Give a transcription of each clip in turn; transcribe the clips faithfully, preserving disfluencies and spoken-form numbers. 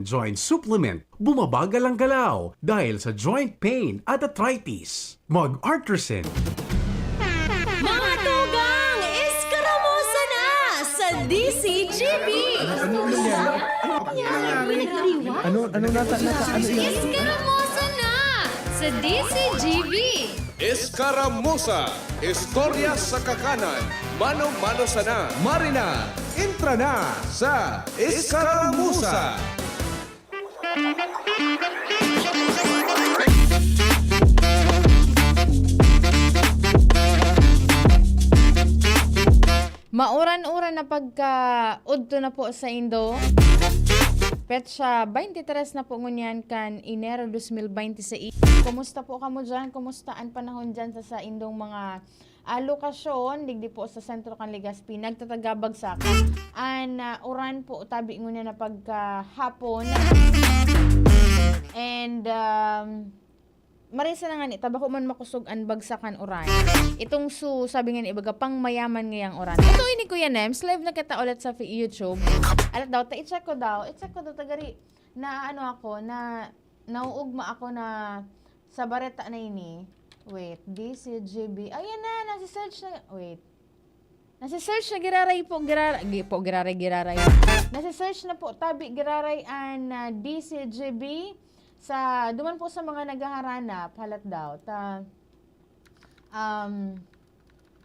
Joint supplement, bumabagal ang galaw dahil sa joint pain at arthritis. Mag-Artresin. Mga tugang, eskaramosa na sa D C G B! Ano nangyari? Ano, ano nata, nata, ano yan? Eskaramosa na sa D C G B! Eskaramusa, istorya sa kakanan, mano-mano sana. Marina, entra na sa Eskaramusa. Mauran-uran na pagkaudto na po sa indo. Petsa twenty-three na po ngunyan kan Enero twenty twenty-six. Kumusta po kamo dyan? Kumusta an panahon dyan sa, sa indong mga ah, lokasyon? Digdi po sa sentro kan Legazpi, nagtatagabagsak an ah, uran po tabi ngunyan na pagkahapon. And um, marisa na nga ni, tabako man makosog an bagsak kan uran. Itong su, sabi nga ni ibaga, pang mayaman ngayang uran. Ito ini, Kuya Nems, live na kita ulit sa fi- YouTube. Alat daw, ta, i-check ko daw, i-check ko daw, tagari, na ano ako, na nauugma ako na sa bareta na ini. Wait, D C G B. Ayan na, nasi-search na. Wait. Nasi-search na giraray po, giraray, gi- po, giraray, giraray. Nasi-search na po, tabi, giraray an ah, D C G B. Sa, duman po sa mga naghaharanap, halat daw, ta, um,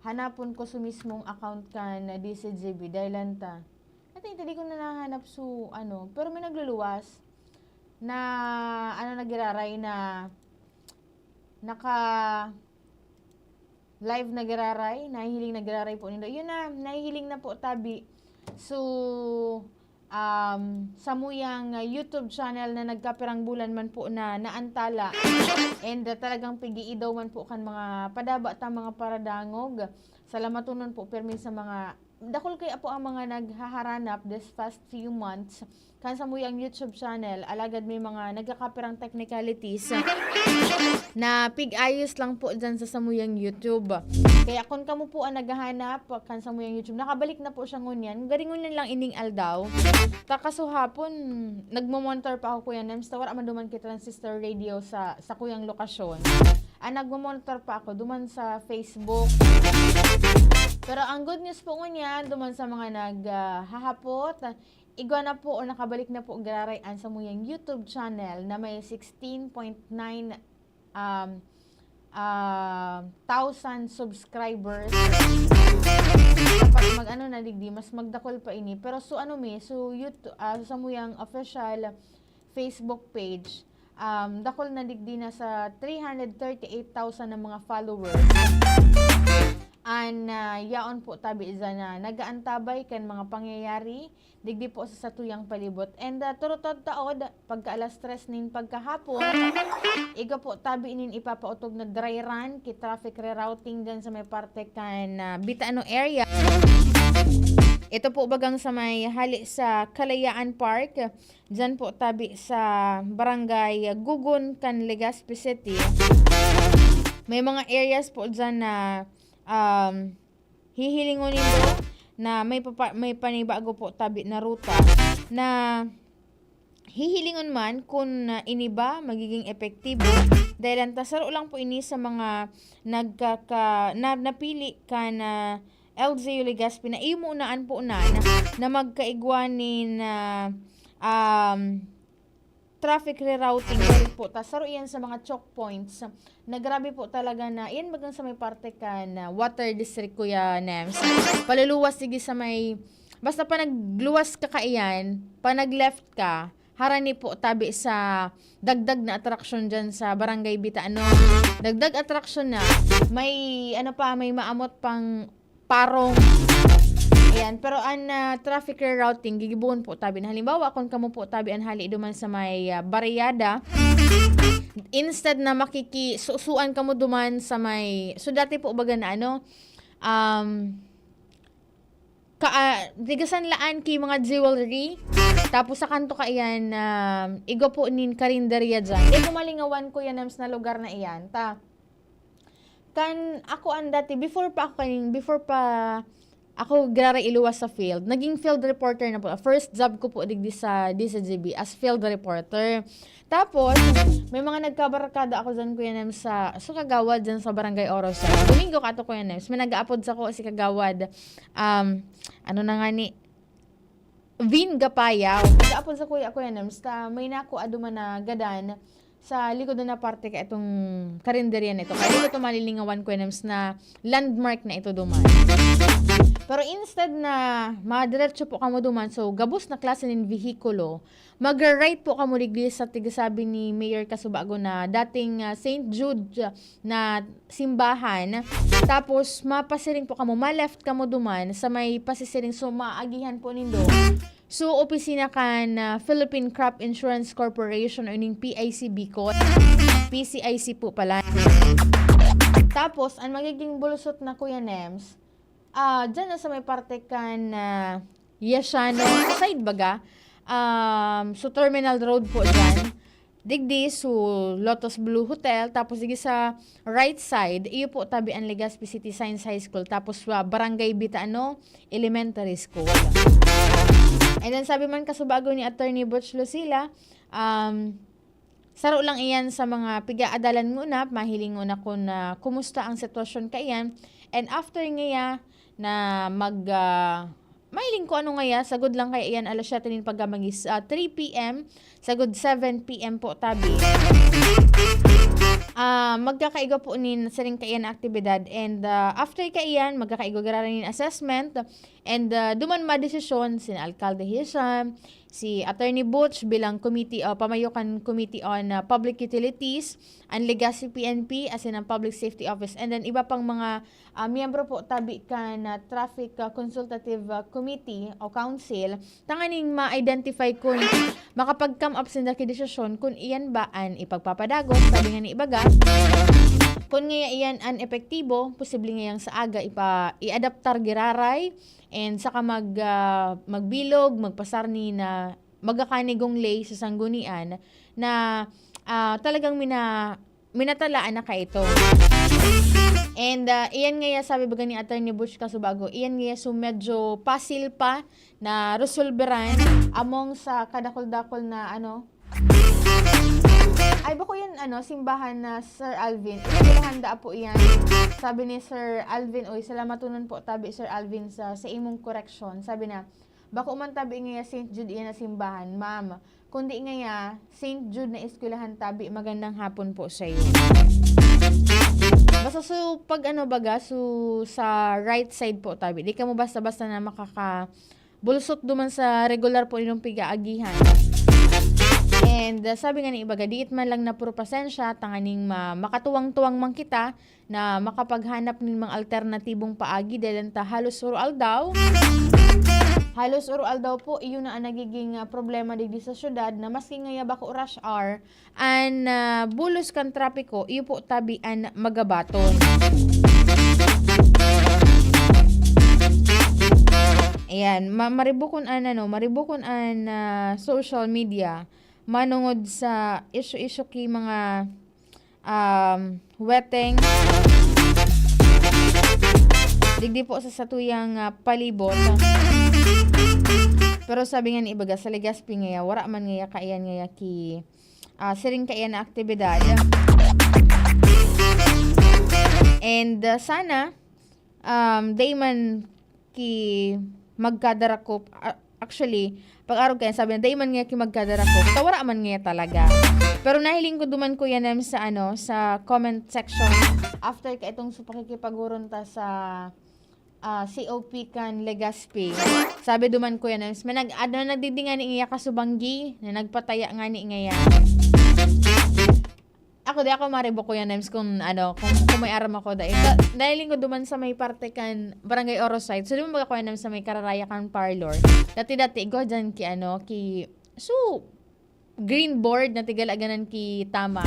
hanapon ko sa mismong account kan D C G B, dahil lang ta. Ito, hindi ko na nahanap su, ano, pero may nagluluwas na, ano, nagiraray na naka live nagiraray, nahihiling nagiraray po nindo. Yun na, nahihiling na po tabi. So, um, samuyang ah, YouTube channel na nagkapirang bulan man po na naantala. And ah, talagang pigiidaw man po kan mga padaba ta mga paradangog. Salamatonon po permi sa mga, dakul kaya po ang mga naghaharanap this past few months kan samuyang YouTube channel, alagad may mga nagkakapirang technicalities na pig-ayos lang po dyan sa samuyang YouTube. Kaya kung kamo po ang naghahanap kan samuyang YouTube, nakabalik na po siya ngunyan. Garing ngunyan lang ining aldaw. Ta kaso hapon, nagmo-monitor pa ako, Kuya Nems, ta wala man duman ki transistor radio sa, sa kuyang lokasyon. Ah, nagmo-monitor pa ako duman sa Facebook. Pero ang good news po ngunyan, duman sa mga naghahapot, igwa na po o nakabalik na po giraray an samuyang YouTube channel na may sixteen point nine, um, ah, thousand subscribers. Dapat mag-ano na digdi, mas magdakol pa ini. Pero so ano mi, so YouTube, ah, samuyang official Facebook page, um, dakol na digdi na sa three hundred thirty-eight thousand na mga followers. An ah, yaon po tabi dyan na nagaantabay kan mga pangyayari digdi po sa satuyang palibot. And ah, turutod taod, pagka alas tres nin pagkahapon, igwa po tabi nin ipapautog na dry run ki traffic rerouting dyan sa may parte kan ah, Bitano area. Ito po bagang sa may hali sa Kalayaan Park. Diyan po tabi sa Barangay Gugon kan Legazpi City. May mga areas po diyan na um, hihilingon nindo na may papa, may panibago po tabi na ruta na hihilingon man kun ah, ini ba magiging epektibo dahil ang tasaro lang po ini sa mga nagkaka na, napili kan ah, L G U Legazpi na imo na an punan na magkaigwa nin ah, um, traffic rerouting dahil po ta saro iyan sa mga choke points na grabe po talaga na iyan bagang sa may parte kan ah, water district, Kuya Nems. Paluluwas sige sa may, basta pa nagluwas ka kaiyan, pa nag-left ka, harani po tabi sa dagdag na atraksyon dyan sa Barangay Bitano. Dagdag atraksyon na. May ano pa, may maamot pang parong. Ayan, pero an ah, traffic rerouting gigibohon po tabi na, halimbawa kun kamo po tabi an hali duman sa may ah, Barriada, instead na makikisusuan kamo duman sa may, so dati po baga na ano, um, ka, ah, tigasanlaan ki mga jewelry. Tapos sa kanto kaiyan, um, igwa po nin karinderya dyan. Di ko malingawan, Kuya Nems, na lugar na iyan. Ta, kan ako an dati, before pa ako kaning, before pa ako graray iluwas sa field. Naging field reporter na po. First job ko po digdi sa D Z G B as field reporter. Tapos, may mga nagkabarkada ako dyan, Kuya Nems, sa, sa Kagawad, dyan sa Barangay Oro sa Domingo kato, Kuya Nems. May nag-aapod sa ko si Kagawad, um, ano na nga ni, Vin Gapayaw. Nag-aapod sa kuya, Kuya Nems, ta may nako aduman na gadan sa likod na parte ka itong karinderya na ito. Kaya dito malilingawan, Kuya Nems, na landmark na ito duman. Pero instead na madiretso po kamo duman, so gabos na klase nin vehikulo, magra-right po kamo digdi sa tigasabi ni Mayor Casubago na dating, ah, Saint Jude, ah, na simbahan. Tapos, mapasiring po kamo, ma-left kamo duman sa may pasisiring. So, maagihan po nindo. So, opisina kan, ah, Philippine Crop Insurance Corporation o ining P I C Bicol. P C I C po pala. Tapos, ang magiging bulusot na, Kuya Nems, ah, dyan na sa may parte kan, ah, Yasiano, side baga, um, so Terminal Road po dyan. Digdi, so Lotus Blue Hotel, tapos digdi sa right side, iyo po tabi ang Legazpi City Science High School, tapos sa Barangay Bitano Elementary School. And then sabi man kasubago ni Attorney Butch Lucila, um, saro lang iyan sa mga pigaadalan nguna, mahiling nguna kun, ah, kumusta ang sitwasyon kaiyan. And after ngaya na mag, ah, mahiling ko ano ngaya, sagod lang kaya iyan alas siyete nin pagkamagis, ah, three P M, sagod seven P M po tabi. Ah, magkakaigo po nin siring kaiyan na aktibidad. And, ah, after kaiyan, magkakaigo giraray nin assessment. And, ah, duman madesisyon sin Alkalde Hisham, si Attorney Butch bilang committee o pamayo kan Committee on, ah, Public Utilities, ang Legazpi P N P, asin ang Public Safety Office, and then iba pang mga, ah, miyembro po tabi kan, ah, Traffic, ah, Consultative, ah, Committee o Council, tanganing ma-identify kun makapag-come up sinda ki desisyon kun iyan ba an ipagpapadagos, sabi nga ni ibaga. Kun ngaya iyan an epektibo, posible ngayang sa aga ipa-, i-adaptar giraray, and saka mag, ah, magbilog, magpasarni na magakanigong lay sa sanggunian na, ah, talagang mina-, minatalaan na kaito. And, ah, iyan ngaya sabi baga ni Attorney Butch Casubago, iyan ngaya so medyo pasil pa na resolveran among sa kadakul-dakul na ano, ay, bako yan, ano, simbahan na Sir Alvin. Eskwelahan da po iyan. Sabi ni Sir Alvin, "Uy, salamatonon po tabi, Sir Alvin, sa, sa imong koreksyon." Sabi na, "Bako man tabi ngaya Saint Jude iyan na simbahan, ma'am. Kundi ngaya, Saint Jude na eskwelahan tabi. Magandang hapon po sa iyo." Basta so, pag ano baga, so, sa right side po tabi. Di kamo basta-basta na makaka-, bulsot duman sa regular po ninyong pigaagihan. And, uh, sabi nga ni ibaga, diit man lang na puro pasensya, tanganing ma-, makatuwang-tuwang man kita na makapaghanap nin mga alternatibong paagi, dahil ta halos uro-aldaw. Halos uro-aldaw po, iyo na ang nagiging, uh, problema digdi sa syudad, na maski ngaya bako rush hour, an, ah, bulos kan trapiko, iyo po tabi an magabaton. Ayan, ma-, maribukon an, ano, maribukon an, ah, social media manongod sa isyu-isyu ki mga, um, weteng digdi po sa satuyang, ah, palibot. Pero sabi nga ni ibaga, sa Legazpi ngaya, wara man ngaya kaiyan ngaya ki ah, siring kaiyan na aktibidad. And, ah, sana, um, dai man ki magkadarakop. Ah, actually, pag-arog kaiyan, sabi na, "Dai man ngaya ki magkadarakop." Ta wara man ngaya talaga. Pero nahiling ko duman, Kuya Nem, sa, ano, sa comment section, after ka itong sa pakikipagurunta sa ah, C O P kan Legazpi. Sabi duman, Kuya Nems, may nag-, ano, nagdidingani iya kasubanggi na nagpataya ngani ngaya. Ako, di ako maribok, Kuya Nems, kung ano, kung, kung may aram ako dahil. Sa, dahil lingkod duman sa may parte kan Barangay Oro side. So, di mo ba, Kuya Nems, sa may kararaya kan parlor? Dati-dati, igwa dyan ki, ano, ki, so, green board na tigala ganan ki tama.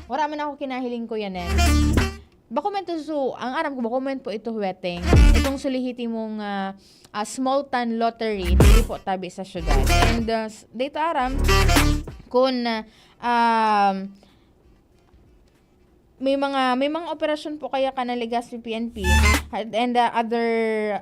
Wara man ako kinahiling, Kuya Nems. Bako man to, so, ang aram ko, bako man po ito huweteng. Itong sulihitimong, ah, ah, small town lottery, dito po tabi sa syudad. And, ah, s-, dito aram, kung, ah, um, may mga, may mga operasyon po kaya kan Legazpi P N P and, uh, other,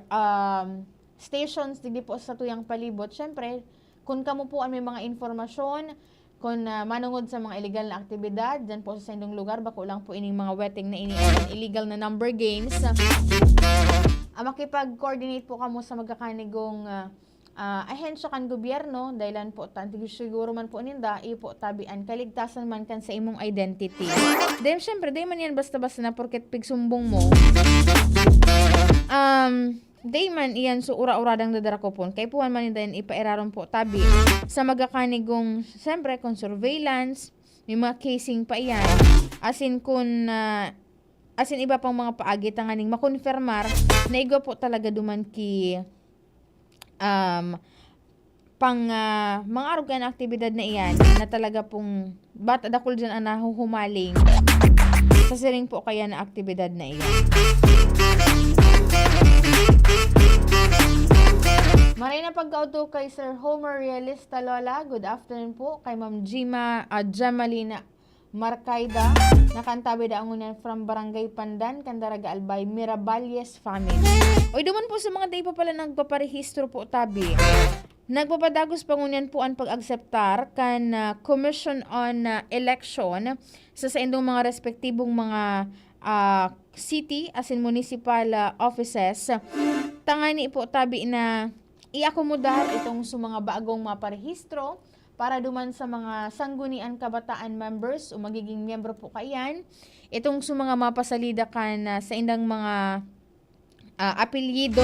um, stations digdi po sa satuyang palibot. Siyempre, kung kamo po an may mga impormasyon, kung, ah, manongod sa mga iligal na aktibidad diyan po sa saindong lugar, bako lang po ining mga weteng na ini, illegal na number games, ah, makipag-coordinate po kamo sa magkakanigong, ah, ah, ahensya kan gobyerno, dahilan po ta, siguro man po ninda, iyo po tabi an kaligtasan man kan sa imong identity. Then, syempre, di man yan basta-basta na porket pigsumbong mo. Um, di man iyan so ura-uradang dadarakopon. Kaipuhan man ninda yan ipairarom po tabi sa magkakanigong, syempre, kung surveillance, may mga casing pa iyan. As in, kung, ah, as in, iba pang mga paagi, tanganing makonfirmar na igwa po talaga duman ki, um, pang, ah, mga arog na aktibidad na iyan na talaga pong bata dakul dyan ang nahuhumaling sa siring po kaya na aktibidad na iyan. Maray na pagkaudto kay Sir Homer Realista, Lola. Good afternoon po kay Ma'am Gima, ah, Gemaline Marcaida, na kan tabi daa ngunyan from Barangay Pandan, kan Daraga Albay, Miraballes family. Oy, duman po sa mga dai pa pala nagpaparehistro po tabi. Nagpapadagos pa ngunyan po an pag-akseptar kan, ah, Commission on, ah, Election sa saindong mga respektibong mga, ah, city asin municipal, ah, offices. Tangani po tabi na iakomodar itong sa mga bagong maparehistro para duman sa mga Sangguniang Kabataan members o magiging miyembro po kaiyan. Itong sa mga mapasalida kan, ah, saindang mga, ah, apelyido,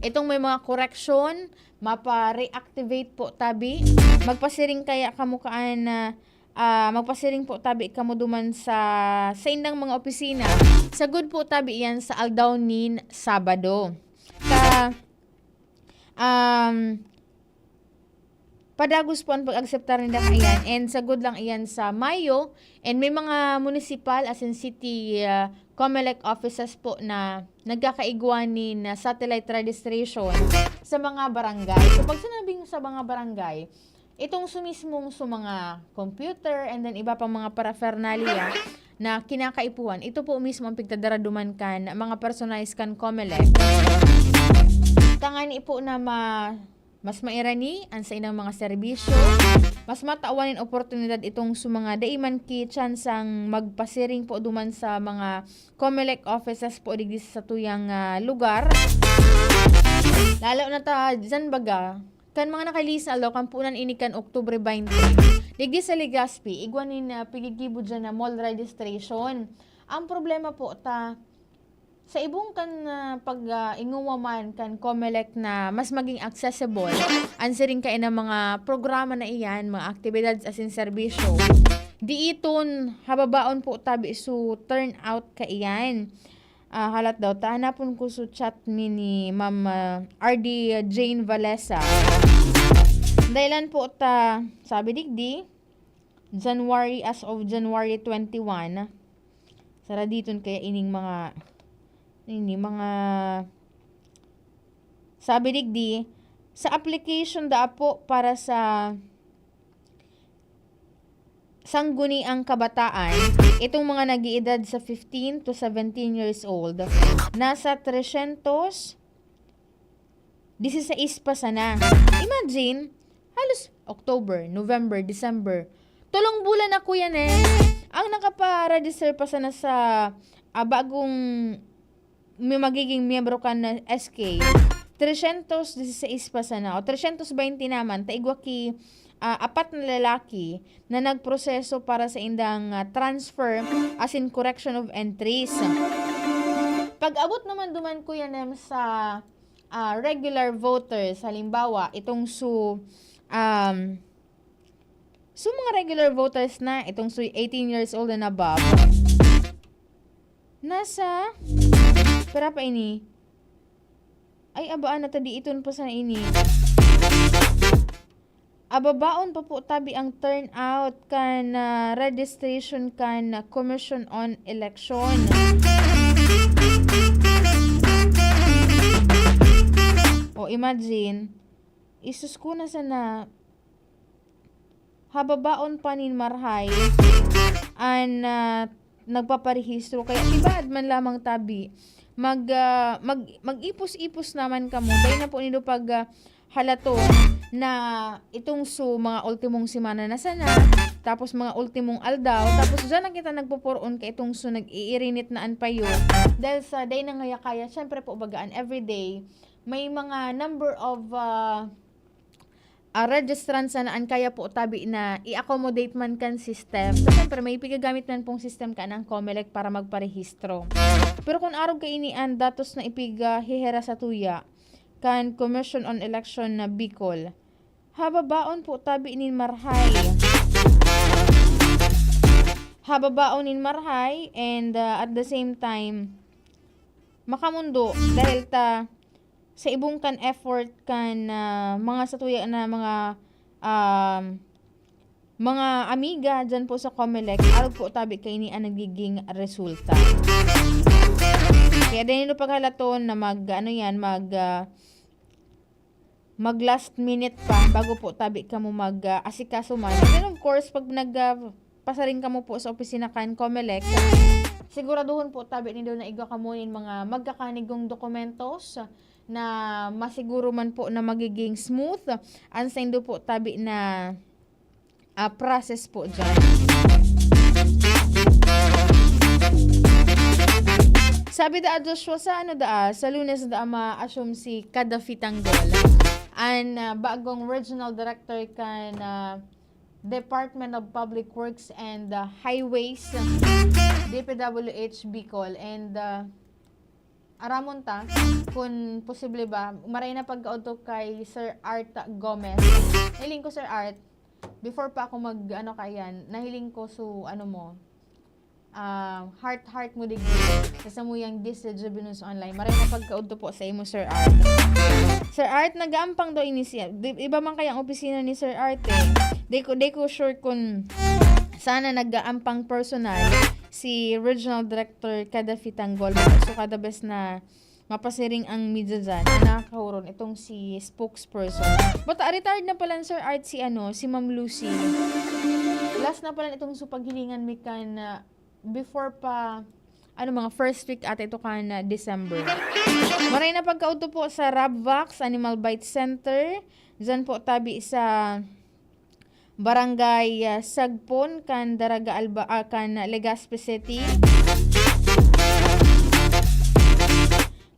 itong may mga koreksyon, mapa-reactivate po tabi. Magpasiring kaya kamo kaan na, ah, magpasiring po tabi kamo duman sa saindang mga opisina. Sagud po tabi iyan sa aldaw nin Sabado. Ka, um, padagos po an pag-akseptar ninda kaiyan, and sagud lang iyan sa Mayo, and may mga municipal asin city, ah, Comelec offices po na nagkakaigwa nin, ah, satellite registration sa mga barangay. So, pag sinabing sa mga barangay, itong su mismong su mga computer and then iba pang mga paraphernalia na kinakaipuhan, ito po mismo ang pigdadara duman kan mga personalis kan Comelec. Tangani po na ma-, mas mairani an saindang mga serbisyo, mas matawan nin oportunidad itong su mga dai man ki tsansang magpasiring po duman sa mga Comelec offices po digdi sa satuyang, ah, lugar. Lalo na ta dyan baga, kan mga nakalihis na aldaw, kan punan ini kan Oktubre twenty, digdi sa Legazpi, igwa nin, ah, pigigibo dyan na mall registration. Ang problema po ta, sa ibong kan, ah, pag, ah, ingowa man kan Comelec na mas maging accessible an siring kaina mga programa na iyan, mga aktibidad asin serbisyo, diiton hababaon po tabi su turnout kaiyan. Ah, halat daw ta, hanapon ko su chat mi ni Ma'am, ah, R D Jane Valesa. Dahilan po ta, sabi digdi, January, as of January twenty-one, saraditon kaya ining mga, ini, mga, sabi digdi, sa application daa po para sa Sangguniang Kabataan, itong mga nag-iedad sa fifteen to seventeen years old, nasa tresyentos disisais pa sana. Imagine, halos October, November, December. Tolong bulan na, Kuya Nel. Ang nakaparegister pa sana sa, ah, bagong may magiging miyembro kan S K, tresyentos disisais pa sana o tresyentos baynte naman, ta igwa ki, ah, apat na lalaki na nagproseso para sa indang, ah, transfer asin correction of entries. Pag-abot naman duman, Kuya Nem, sa, ah, regular voters, halimbawa, itong su-, um, su mga regular voters na, itong su eighteen years old and above, nasa, pira pa ini? Ay, abaan na ta, diiton pa sana ini. Ababaon pa po tabi ang turnout kan, ah, registration kan, ah, Commission on Election. O, imagine, isus ko na sana, hababaon pa nin marhay an, ah, nagpaparehistro. Kaya tibaad man lamang tabi, mag, ah, mag, mag-ipos-ipos naman kamo. Dai na po nindo pag, ah, halaton na itong su mga ultimong semana na sana, tapos mga ultimong aldaw, tapos diyan na kita nagpuporoon ka itong su nag-iirinit na an payo. Dahil sa day na ngaya kaya, syempre po bagaan everyday, may mga number of, ah, ah, registrants na an kaya po tabi na i-accommodate man kan system. So, syempre, may pigagamit man pong system ka ng Comelec para magparehistro. Pero kung arog kaini an datos na ipigahihera sa tuya, kan Commission on Election na Bicol, hababaon po tabi nin marhay. Hababaon nin marhay and, ah, at the same time, makamundo dahil ta sa ibong kan effort kan, ah, mga satuya na mga, um, mga amiga diyan po sa Comelec, arog po tabi kaini an nagiging resulta. Kaya dai nindo paghalaton na mag, ano yan, mag, ah, mag last minute pa bago po tabi kamo mag, ah, asikaso man. And then of course, pag nag, ah, pasaring kamo po sa opisina kan Comelec, siguraduhon po tabi nindo na igwa kamo nin mga magkakanigong dokumentos na masiguro man po na magiging smooth an saindo po tabi na, ah, process po diyan. Sabi daa, Joshua, sa ano daa, sa Lunes daa ma-assume si Gaddafi Tanggol, an, ah, bagong regional director kan, ah, Department of Public Works and, ah, Highways, D P W H Bicol. And, ah, aramon ta kun posible ba, maray na pagkaodto kay Sir Art Gomez. Hiling ko, Sir Art, before pa ako mag, ano, kaiyan, nahiling ko su, ano mo, ah, heart-heart mo digdi sa samuyang This Jubilees Online. Maray na pagkaodto po sa imo, Sir Art. Sir Art, nag-aampang daw ini siya. Di, iba man kaya ang opisina ni Sir Art, eh. Di ko, di ko sure kung sana nag-aampang personal si Regional Director Gaddafi Tanggol. So, kada bes na mapasiring ang media dyan, ang nakakahuron, itong si spokesperson. But, ah, retired na pala, Sir Art, si ano, si Ma'am Lucy. Last na pala itong su paghilingan mi kan, ah, before pa, ano, mga first week ata ito kan, ah, December. Maray na pagkaudto po sa Rabvax Animal Bite Center. Diyan po tabi sa Barangay, ah, Sagpon, kan Daraga Alba-, ah, kan Legazpi City.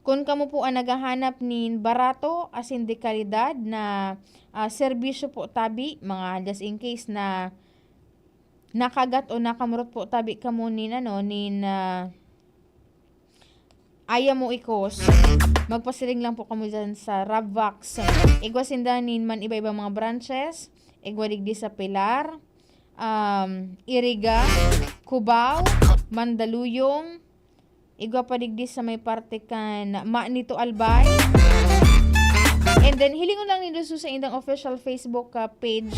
Kun kamo po ang naghahanap nin barato asin de kalidad na, ah, serbisyo po tabi, mga just in case na nakagat o nakamurot po tabi kamo nin ano, nin, ah, aya mo ikos, magpasiring lang po kamo diyan sa Rabvax. Igwa sinda nin man iba-ibang mga branches, igwa digdi sa Pilar, um, Iriga, Cubao, Mandaluyong, igwa pa digdi sa may parte kan Manito, Albay. And then, hilingon lang nindo su sa indang official Facebook, ah, page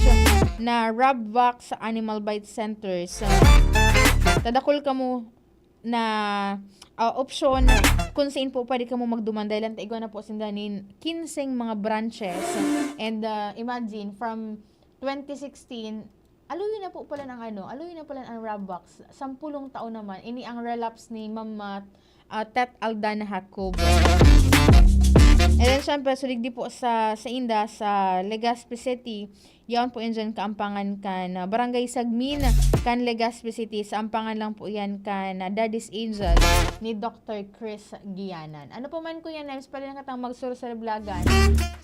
na Rabvax Animal Bite Centers. Tadakol kamo na, ah, opsyon kung saan po pwede kamo magduman dahil ang taigwa na po sinda nin kinseng mga branches. And, ah, imagine, from twenty sixteen, aluyo na po pala ng ano, aluyo na pala ang Rabvax. Sampulong taon naman. Ini ang relapse ni Ma'am, ah, ah, Tet Aldana Jacob. And then, syempre, suligdi po sa, sa inda, sa Legazpi City, yaon po yan dyan kaampangan kan, ah, Barangay Sagmin, kan Legazpi City. Sa ampangan lang po yan kan, ah, Daddy's Angel ni Doctor Chris Gianan. Ano po man, Kuya Nems, pwede na kitang magsursulblagan.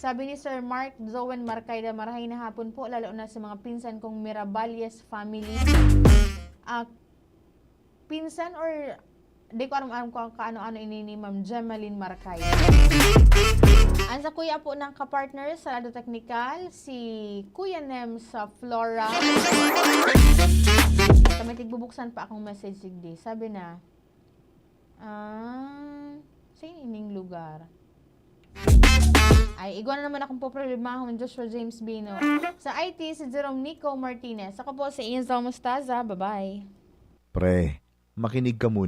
Sabi ni Sir Mark Jowen Marcayda, "Marahay na hapon po, lalo na sa mga pinsan kong Miraballes family." Ah, pinsan or di ko aram-aram kung kaano-ano ini ni Ma'am Gemaline Marcay. Ang sa kuya po ng kapartner sa lado teknikal, si Kuya Nem sa Flora. At may tigbubuksan pa akong message, sigdi. Sabi na, ah, sa ining lugar. Ay, igwa na naman akong poproblemahon, Joshua James Bino. Sa I T, si Jerome Nico Martinez. Ako po si Angel Mostaza. Bye-bye. Pre, makinig ka muna.